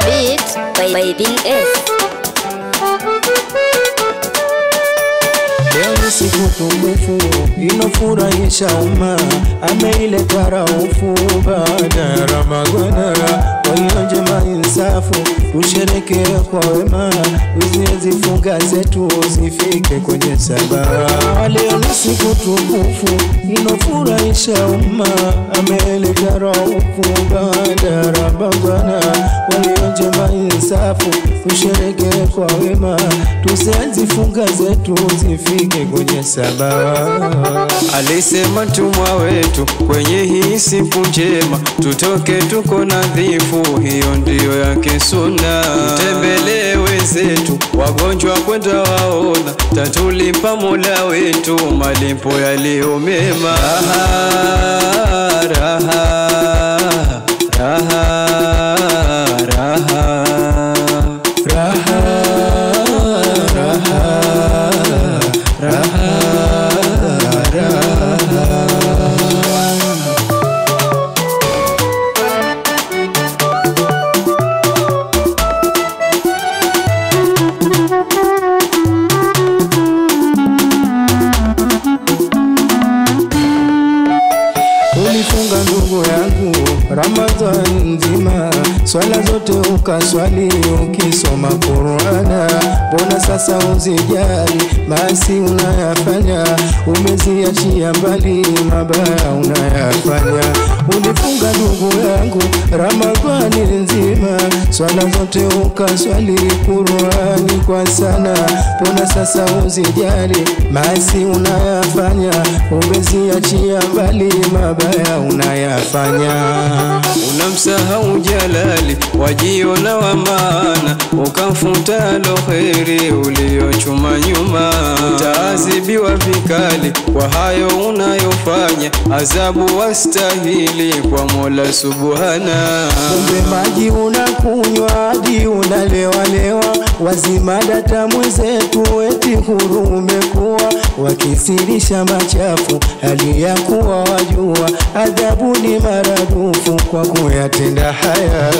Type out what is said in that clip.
Beat by Bin S. Leo ni siku tukufu inofurahisha umma, ameileta Raufu baada ya Ramadhana. Walio njema insafu tusherekee kwa wema, uzifunga zetu zifike kwenye saba. Leo ni siku tukufu inofurahisha umma, ameileta Raufu baada ya Ramadhana. Walio njema insafu tusherekee kwa wema, tuzifunga zetu zifike kwenye saba. Alisema mtumwa wetu kwenye hii siku njema, tutoke tuko nadhifu, hiyo ndiyo yake sunna. Tutembelee wenzetu wagonjwa kwenda waona, tatulipa Mola wetu malipo yaliyo mema. Raha, raha, raha, raha, raha, raha, raha. Ulifunga ndugu yangu Ramadhani nzima, swala zote ukaswali ukisoma Qur'ana. Mbona sasa uzijali maasi unayafanya, umeziachia mbali mabaya unayafanya. Ulifunga ndugu yangu Ramadhani nzima, swala zote ukaswali Qur'ani kwa sana. Mbona sasa uzijali maasi unayafanya, umeziachia mbali mabaya unayafanya. Unamsahau Jalali wajiona wa maana, ukamfuta loheri uliochuma nyuma. Utaadhibiwa vikali kwa hayo unayofanya, adhabu wastahili kwa Mola Subhana. Kumbe maji unakunywa hadi unalewalewa, wazima data mwenzetu eti huru umekuwa, wakisirisha machafu hali ya kuwa wajua, adhabu ni maradufu kwa kuyatenda haya.